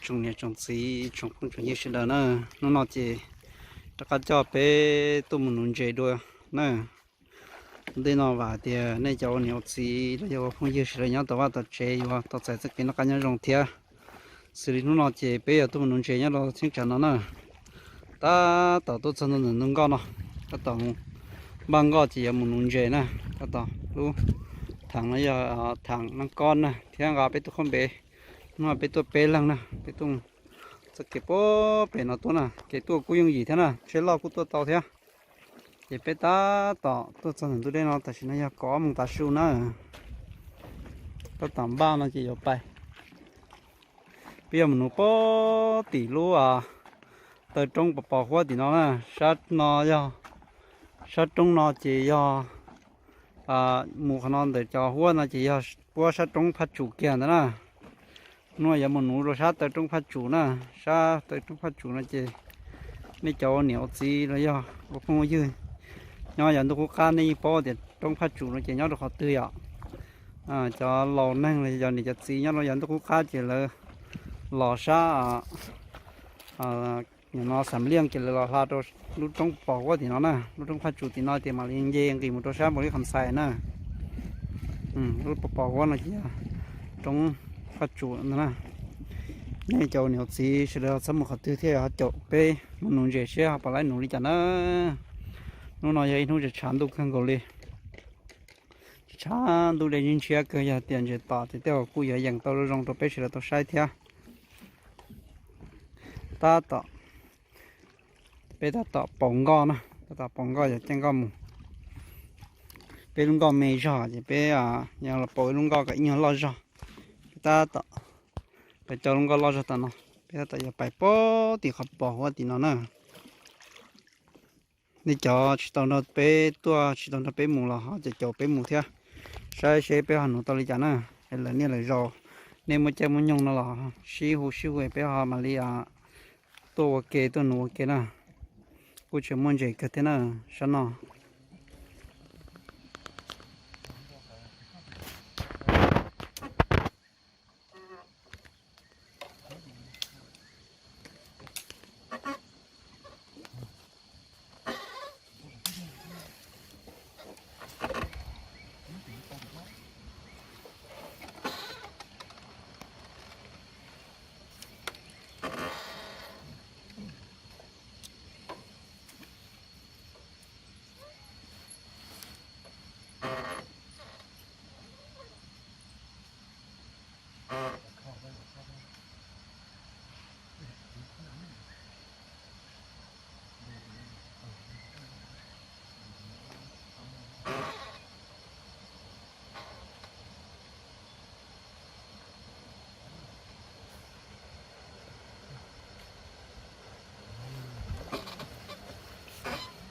Tsoom niam tsoom txiv tsoom phooj tsoom ywg sawv daws na, hnub no ces rov qab coj peb tuaj mus nuv ntses dua na. Ntej no vam tias nej cov ua niam ua txiv los yog ua phooj ywg sawv daws nyob tom vaj tom tsev yuav tau txais txoj kev noj qab nyob zoo thiab. Xws li hnub no ces peb yuav tuaj mus nuv ntses nyob rau thaj tsam no na. Tab tom tuaj txog ntawm ntug nkoj no, tab tom mus npaj nkoj ces yuav mus nuv ntses na. Tab tom lub thav no yog thav noj kob na thiab nqa peb tus khaub npe. Hnub no peb tuaj peb leeg na, peb tuaj txoj kev puag pem no tuaj na, kev tuaj kuj yooj yim thiab na, tsheb loj kuj tuaj tau thiab. Ces peb tab tom tuaj txog ntawm ntug dej no, tam sim no yog kaum ob moos tav su na. Tab tom npaj no ces yuav pais. Peb yuav mus nuv puag tim lub taw roob pos pos huab tim no na. Sab no yog, sab roob no ces yog mus qhov no ntawm cov huab no ces yog puab sab roob Phaj Tsum kiag ntawd na. Hnub no yuav mus nuv rau sab taw roob Phaj Tsum na. Sab taw roob Phaj Tsum no ces nej cov ua niam ua txiv los yog ua phooj ua ywg nyob yav ntuj qub qab nej yeej paub tias roob Phaj Tsum no ces nyob rau qhov twg yom. Cov laus neeg los yog niam cov txiv nyob rau yav ntuj qub qab ces lawv los sab no Xam Liaj ces lawv los hla rau lub roob pos huab tim no na, lub roob Phaj Tsum tim no ces mam li nce nqis mus rau sab Npaus Lis Kham Xais na. Lub pos pos huab no ces yog roob Phaj Tsum no na. Nej cov ua niam ua txiv sawv daws txhob mus qhov twg thiab ho caum peb mus nuv ntses seb ho puas laib nuv li cas na. Hnub no yog ib hnub tshav ntuj kawg nkaus li. Tshav ntuj dej ntshiab kawg, yog tias ntses tom ces tej zaum kuj yuav yeem tau zoo zoo rau peb sawv daws tau saib thiab. Tab tom, peb tab tom pauv nkoj na, tab tom pauv nkoj yuav caij nkoj mus. Peb lub nkoj me zog ces peb yuav los pauv ib lub nkoj kom ib nyuag loj zog. Peb tab tom, peb coj lub nkoj loj zog tom no, peb tab tom yuav pais puag tim qhov pos huab tim no na. Nej cov tsis tau nrog peb tuaj tsis tau nrog peb mus los ho caum caum peb mus thiab, saib seb peb ho nuv tau li cas na. Es lawv niaj lawm zaus nej muaj caij muaj nyoog no los sib hu sib hu peb ho mam li tuaj ua ke tuaj nuv ua ke na. Kuj tseem muaj ntses kawg thiab na sab no.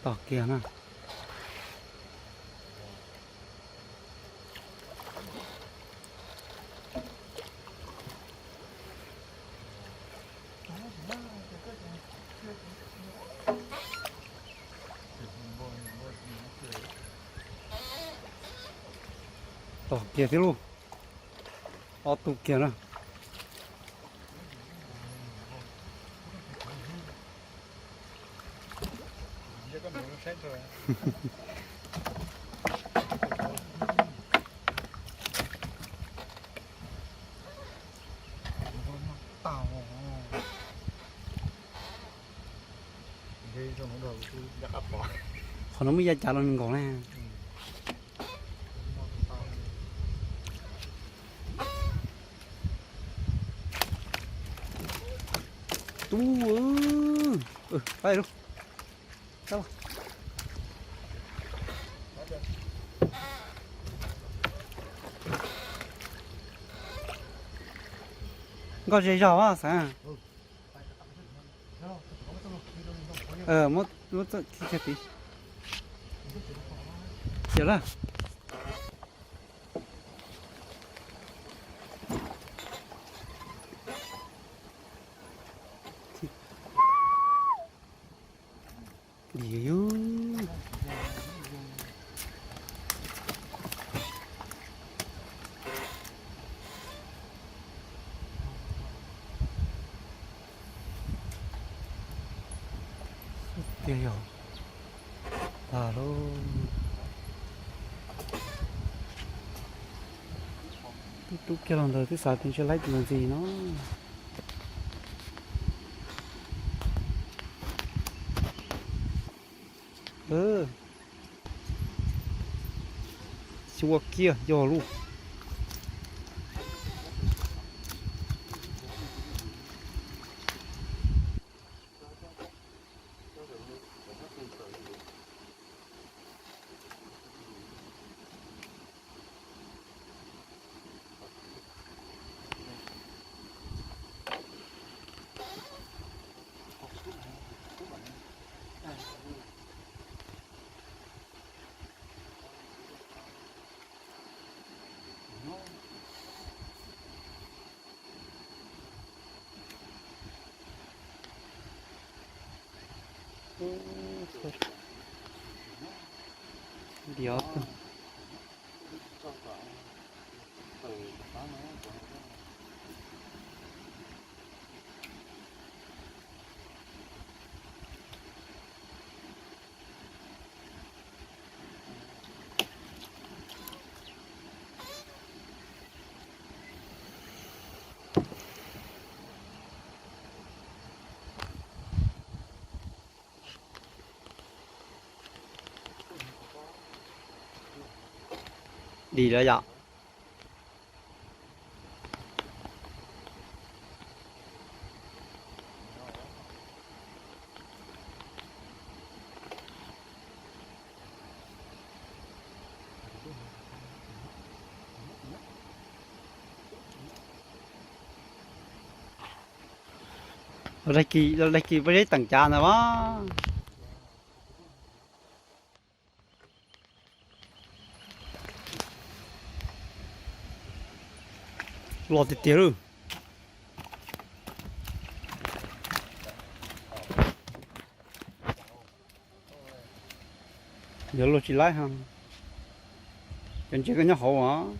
Tog kiag na. Tog kiag thiab lauj. Ob tug kiag na. Qhov no muaj ya cav los nkaus na. Tub, nkoj ze zog xav. Muab lub txawj khi kiag tid. Ciam lawm. Tiag yog tag lauj. Twb tub kiag los ntawd twb xav tias ntshe laib tus ntawd ntxiv no. Xyuas kiag yog lauj. Dios. Dim lawm yom. Los daig kis, los daig kis pob zeb teem cav ntawd mas. Loj tiag tiag lawm. Yog luag tsis laib, cov ntses koj nyob hauv os.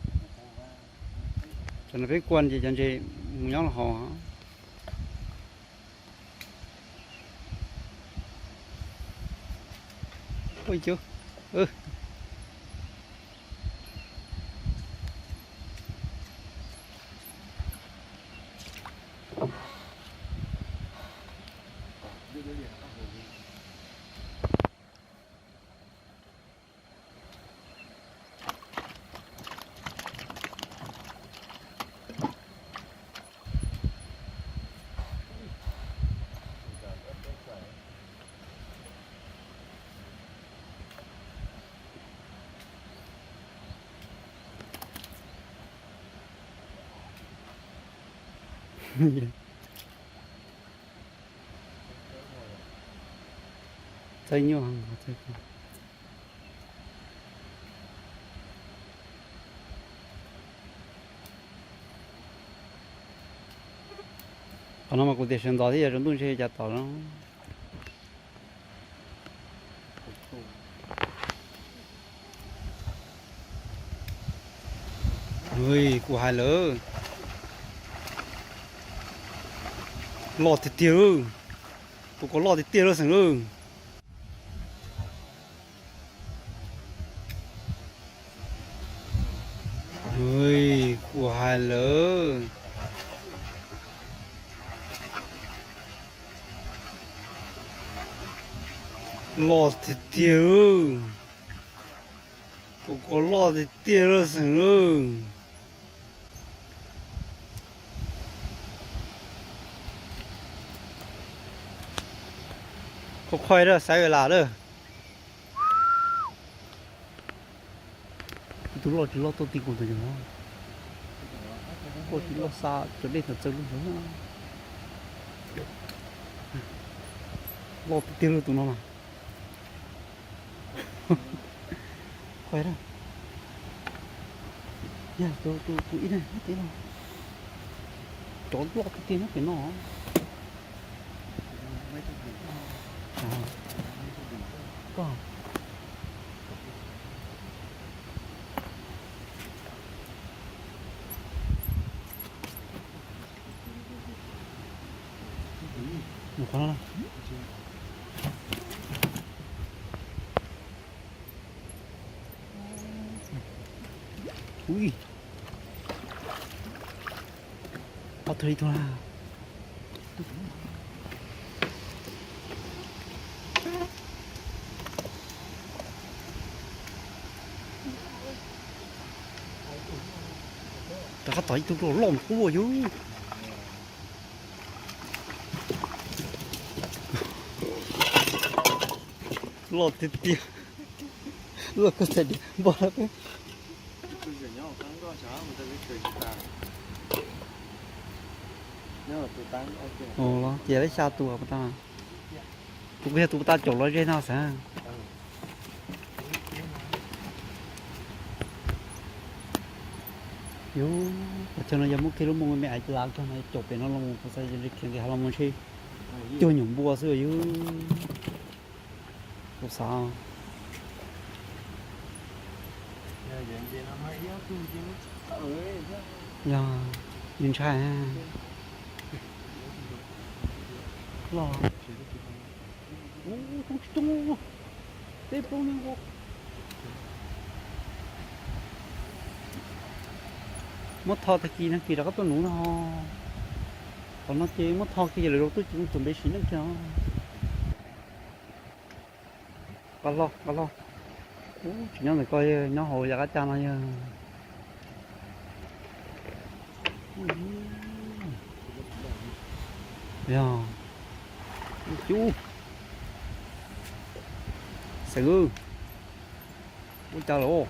Tsam no peb kuaj ces cov ntses mus nyob hauv. Txawj nyuaj. Qhov no mas kuv tias sawv ntxov thiab yog tsaus ntuj ntshe cas tom no. Kuv hais lawm, loj tiag tiag lawm, tus ko loj tiag tiag lawm xeem lawm. Kuv hais lawm, loj tiag tiag, tus ko loj tiag tiag lawm xeem lawm. Qhuav qhuav lawm, xaiv lam lawm. Tus loj tsis loj tuaj ti kuv tus yog, tuaj tsis loj xa cov dej tawm txawv lub ntawd. Loj tiag tiag lawm tus no mas. Qhuav lawm. Yog tus, tus, tus ib ne, ib tib no. Cov loj tiag tiag nyob pem no. Koj. Mus qhov no. Ui, ob tug ib tug na. Rov qab tom ib tug loj loj quaj yus. Loj tiag tiag. Loj koj txhais diav npog lawm peb. Ua los ces lawv xya tus puas tau? Tus kuj yog tus puas tau caum los ze no xav. Yus, qhov chaw no yog muab kiag lub moo me me ais lav kiag no caum pem no los mus kuv xav li khiav nqis hav los mus ntshe cuag nyuam npua xwb yus. Kuv xav. Yog, yus ntshai. Loj, coob tsis coob. Peb plaub leeg ua. Muab tho tag kis nag kis rov qab tuaj nuv no. Qhov no ces muab tho kiag ces lawv zaum tuaj ces tus npe sim neej kiag. Nqa hlo, nqa hlo. Ub, tsis nyob ntawm ko, nyob hauv yav qab cag no yog. Yog, cub, xeem, ub, cas los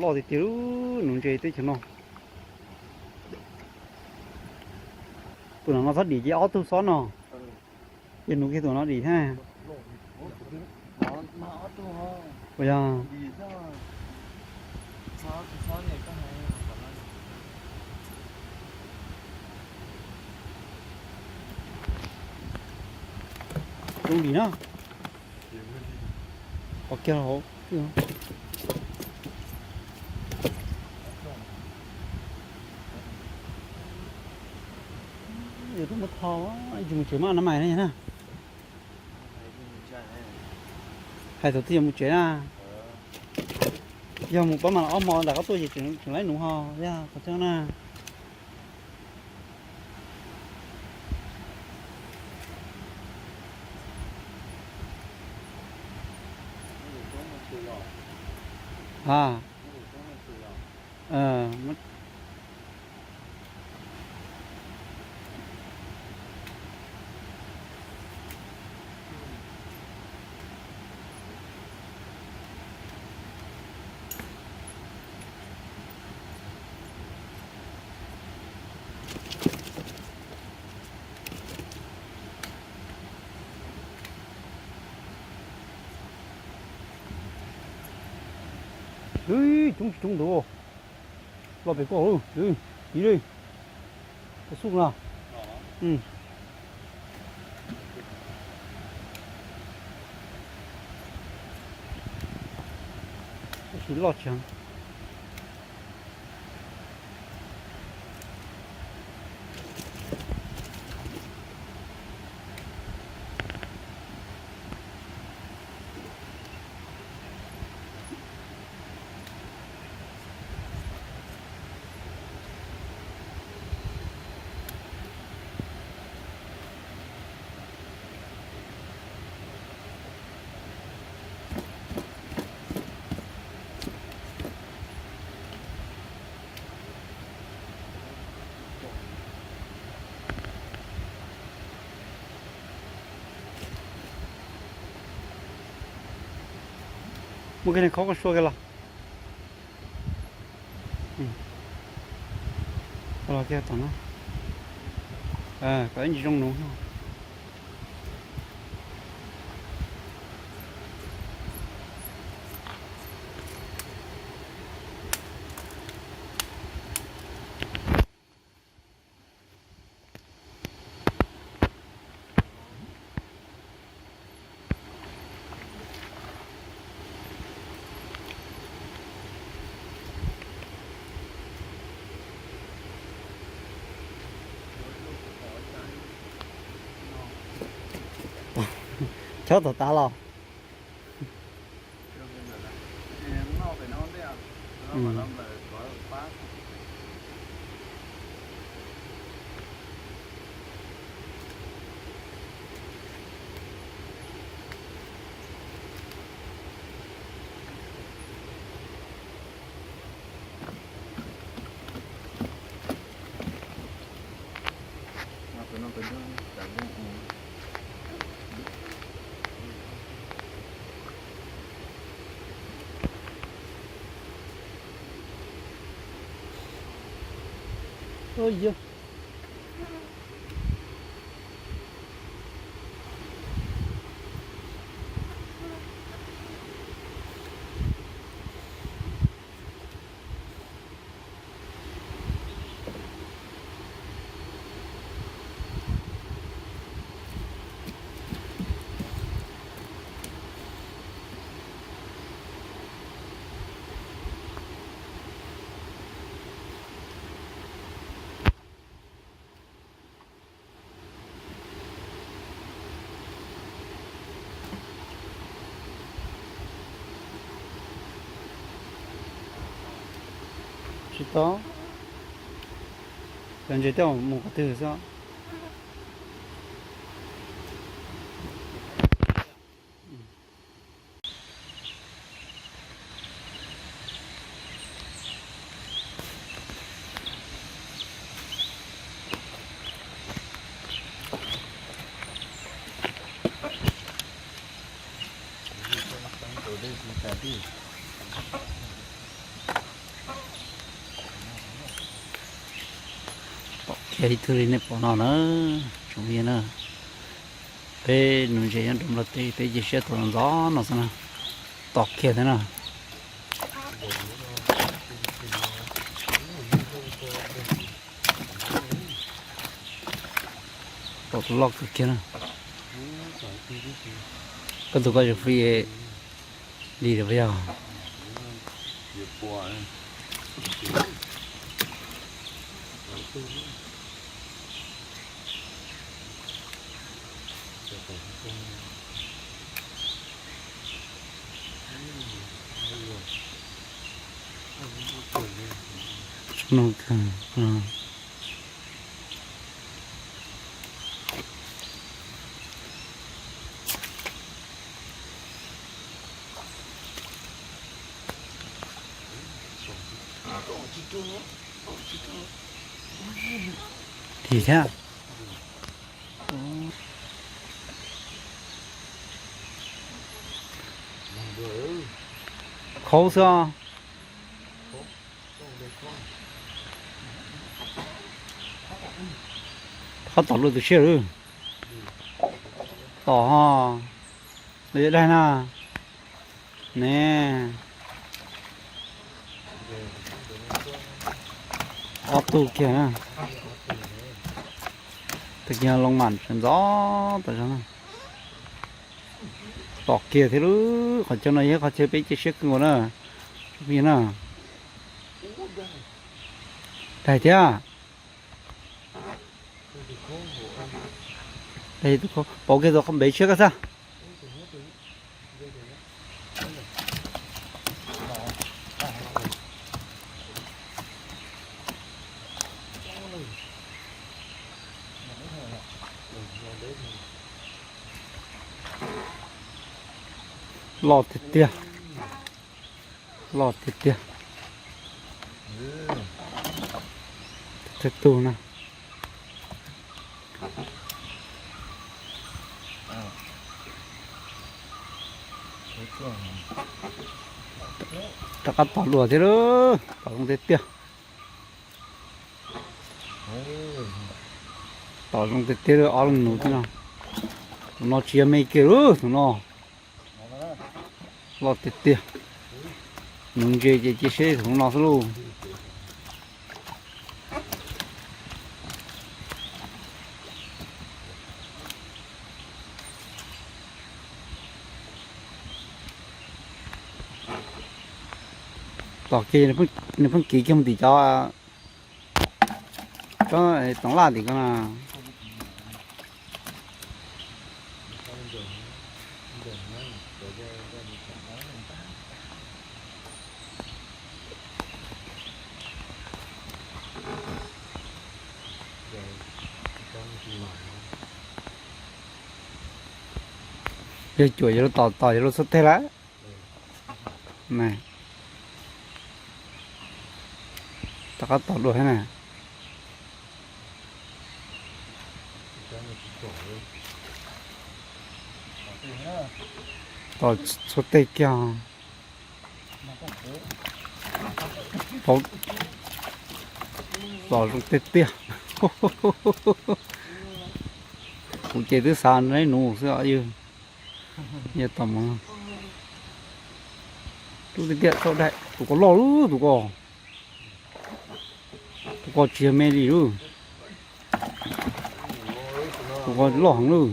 loj tiag tiag, nuv ntses teb chaws no. Tus no no txhob dim ces ob tug xob no. Ces nuv kiag tus no dim thiab. Ua yog. Zoo dim na. Qhov kiag hauv. Yus twb muab tho, tsis mus tsev mas no mas na. Hais thaum twg yuav mus tsev na? Yog mus pab mas ob hmo ntawm qab tuaj ces tseem laib nuv ho yog qhov tseeb na. A, Coob tsis coob ntawd. Loj pem koj, tiv li. Koj xub na. Tab sis loj tsis heev. Muab kiag khob koj sua kiag los. Los kiag tom no. Kom ib ntsis zoo nuv. Chob tom tav los. Tsis tau, cov ntses tej mus qhov twg xwb. Tom kiag ib tug li nej pom no na, tsoom phooj ywg na. Peb nuv ntses nyob rau Nplog teb, peb cia siab tua ntxov no xwb na. Tom kiag thiab na. Tom tus loj kawg kiag na. Koj tus koj tsis fij li lawm puas yog? Dim thiab. Khaub xwb os. Qhov tom luaj tus siab lawm. Tom ho. Lawv yuav daig na. Ne. Ob tug kiag na. Tus kiag loo mam tseem ntxov tas zog na. Tom kiag thiab lub qhov chaw no yog qhov chaw peb cia siab kawg nkaus na. Na. Daig thiab. Daig tus khaub, pauv kiag tus khaub npev tshiab koj xwb. Loj tiag tiag. Loj tiag tiag. Tej tug na. Rov qab tom luaj thiab lawm, tom zoo tiag tiag. Tom zoo tiag tiag li ob leeg nuv thiab no. Tus no tsis yog me kiag lawm tus no. Loj tiag tiag. Nuv ntses ces cia siab tus no xwb lauj. Tom kiag nws pheej kiv kiag mus tim cov, cov toov laj tim ko na. Cuam yuav luag tom tom yuav luag txhua teg lawm. Rov qab tom dua thiab na. Tom txhua teg kiag. Tom zoo tiag tiag. Kuv ces twb xav neb nuv xwb os yog. Yog tom mus. Rub tiag tiag txhob dai, tus ko loj lub tus ko. Tus ko tsis yog me li lub. Tus ko loj heev lub.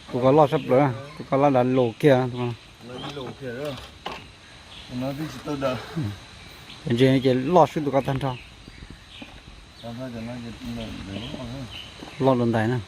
Tus ko loj sab plaws, tus ko loj dav lus kiag. Ntses ces loj swb tus ko tag nrho. Loj dua ntais na.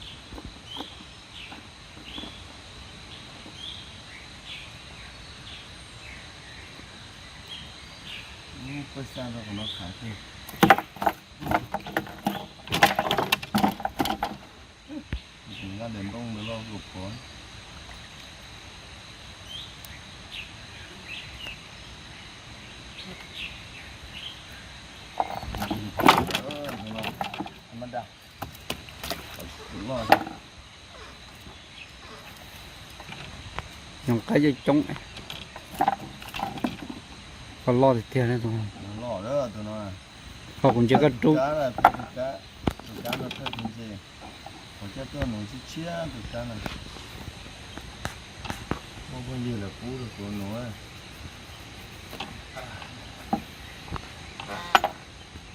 Nyob qaib coob coob. Koj loj tiag tiag li tus. Koj kuv ntsia koj rub.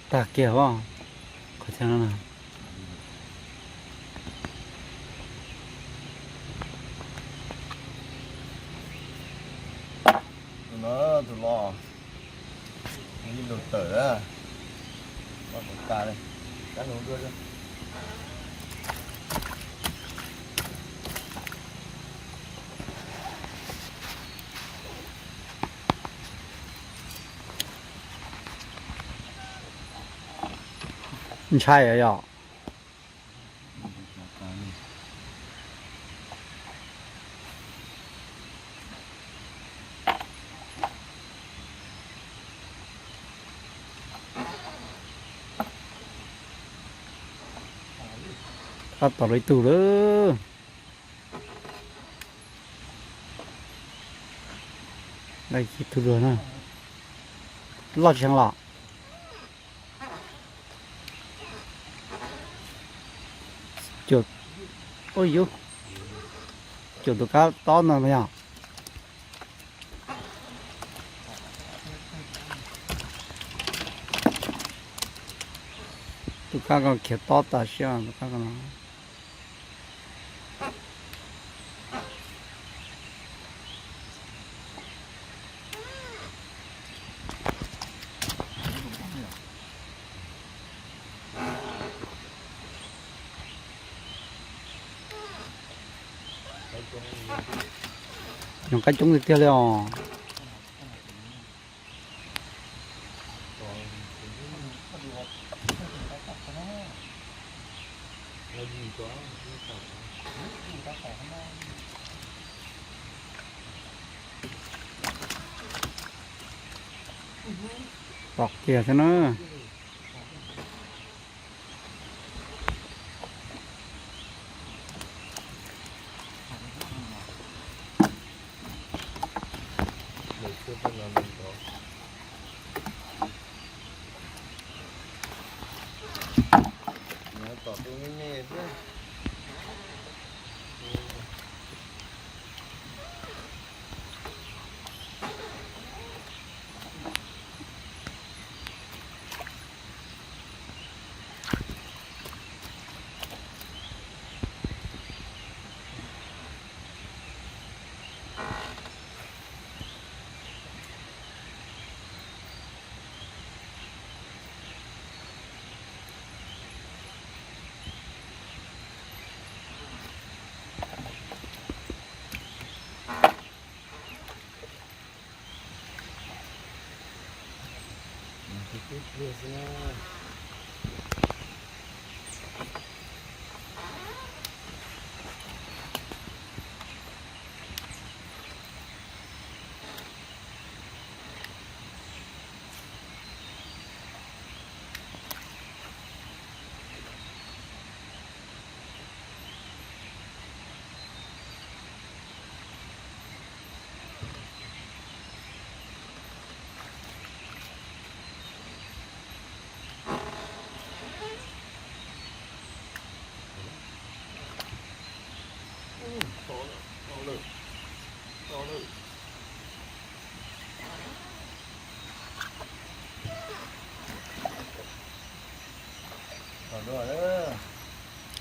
Tag kiag os. Qhov chaw no na. Tus no tus los, ib lus tawm, koj kom tas li, kab nus dua. Ntshai yom. Tab tom lawv ib tug lawm. Ib tug luag na. Loj tsis heev los? Cuam, ua yuv, cuam tus kab tob no yog. Tus kab ko khiav tob tas siab tus kab ko no. Nyob qaib coob tiag tiag li os. Pom kiag xwb na.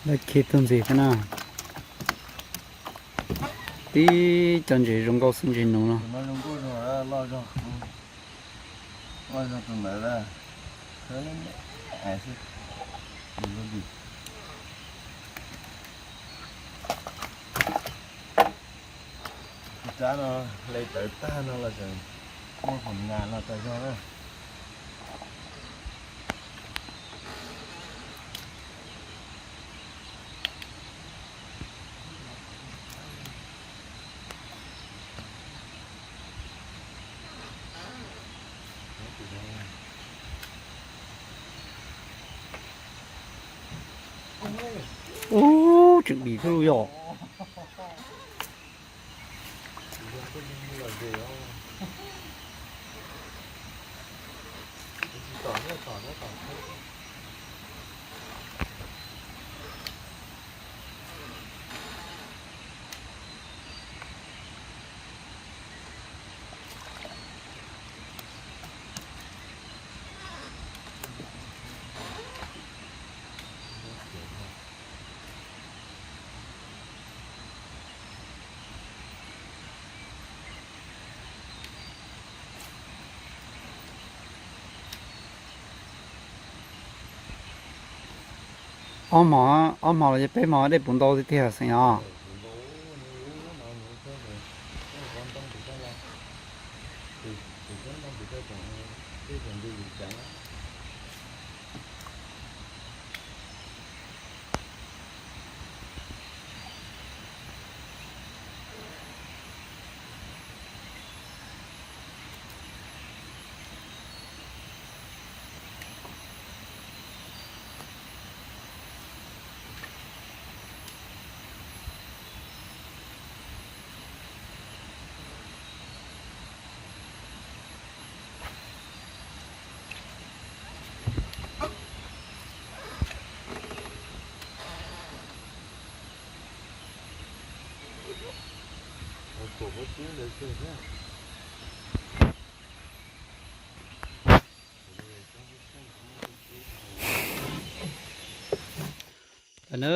Lawv khi tug ntxiv thiab na. Tib cov ntses zoo nkauj xwb, ntses nuv no. Tus tsab no hle tawv tag no los tseem muaj hom nas no tas zog na. Ub, tseem dim thiab lub yog. Ob hmo, ob hmo los yog peb hmo dej puv ntau tiag tiag xeem os. Tam na,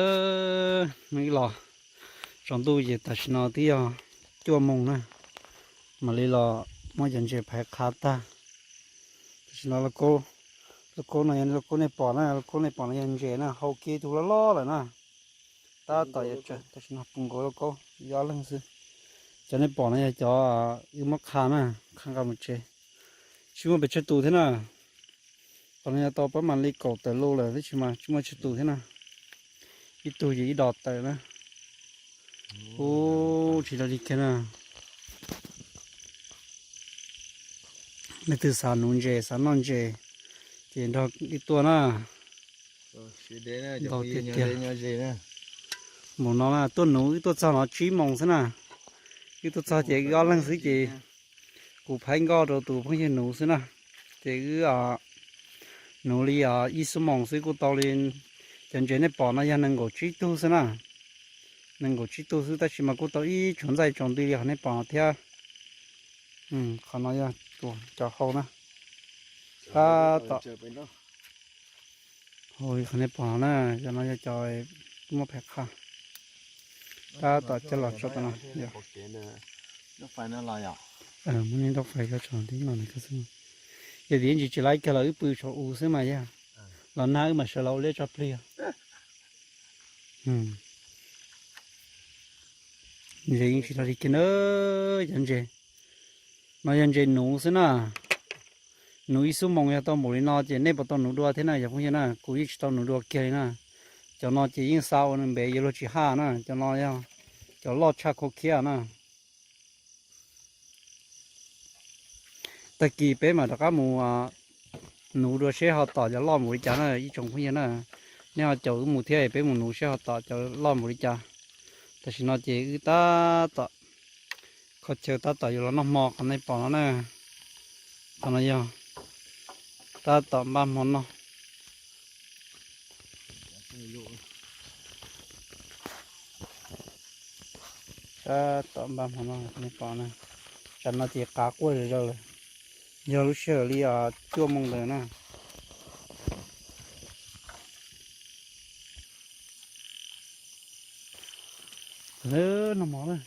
ib los tsaus ntuj ces tam sim no twb yog cuaj moos na, mam li los muab cov ntses phaiv qhav tag. Tam sim no lauj kaub no yog lauj kaub nej pom na, lauj kaub nej pom no yog ntses na, hau kev tug loj loj lawm na. Tab tom yuav tsawg, tam sim no pus nkaus lauj kaub ib ob leeg xwb. Cov nej pom no yog cov wb muab qha na, qha nqa mus tsev. Tsis muaj pes tsawg tus thiab na. Qhov no yog tau pab mam li kaum tawm lus lawm tab sis mas tsis muaj tsawg tus thiab na. Ib tug ces ib dos tawm na. Ub, tsis tau li kiag na. Leej twg xav nuv ntses xav noj ntses ces nrog wb tuaj na. Ntau tiag tiag. Mus no na, tuaj nuv wb tuaj txog no tsib moos xwb na. Wb tuaj txog ces wb ob leeg xwb ces kuv phaiv nkoj rau tus phooj ywg nuv xwb na. Ces wb nuv li ib xuab moos xwb kuj tau li. Cov ntses nej pom no yog nees nkaum tsib tug xwb na. Nees nkaum tsib tug xwb tab sis mas kuj tau ib tsuas ntxaij tsaus nti li qhov nej pom no thiab. Qhov no yog cov hau na. Tab tom hau li qhov nej pom no na, cov no yog cov muab phais qha. Tab tom coj los tso tom no. Muab neb nrauj fais coj tso tib no xwb. Yog tias ntsis tsis laib kiag los wb pw saum u xwb mas yog. Los nag wb mam sawv los ua liab tso plig. Ntses yeej tsis tau li kiag na, cov ntses no yog ntses nuv xwb na. Nuv ib xuab moos yog tau npaum li no ces nej puas tau nuv dua thiab na cov phooj ywg na? Kuv yeej tsis tau nuv dua kiag li na. Cov no ces yeej xa ua nws npev yuav luag tsis haj na. Cov no yog cov loj tshaj khau khiab na. Tag kis peb mam rov qab mus nuv dua seb ho tom cov loj npaum li cas na ib tsoom phooj ywg na. Nej ho caum wb mus thiab peb mus nuv seb ho tom cov loj npaum li cas. Tam sim no ces wb tab tom kho chaw tab tom yuav los noj hmo qhov nej pom no na. Qhov no yog tab tom npaj hmo noj. Tab tom npaj hmo noj nej pom na. Tsam no ces qav quaj zom zaws lawm. Yog lub sij hawm li cuaj moos ntawd na. Noj hmo na.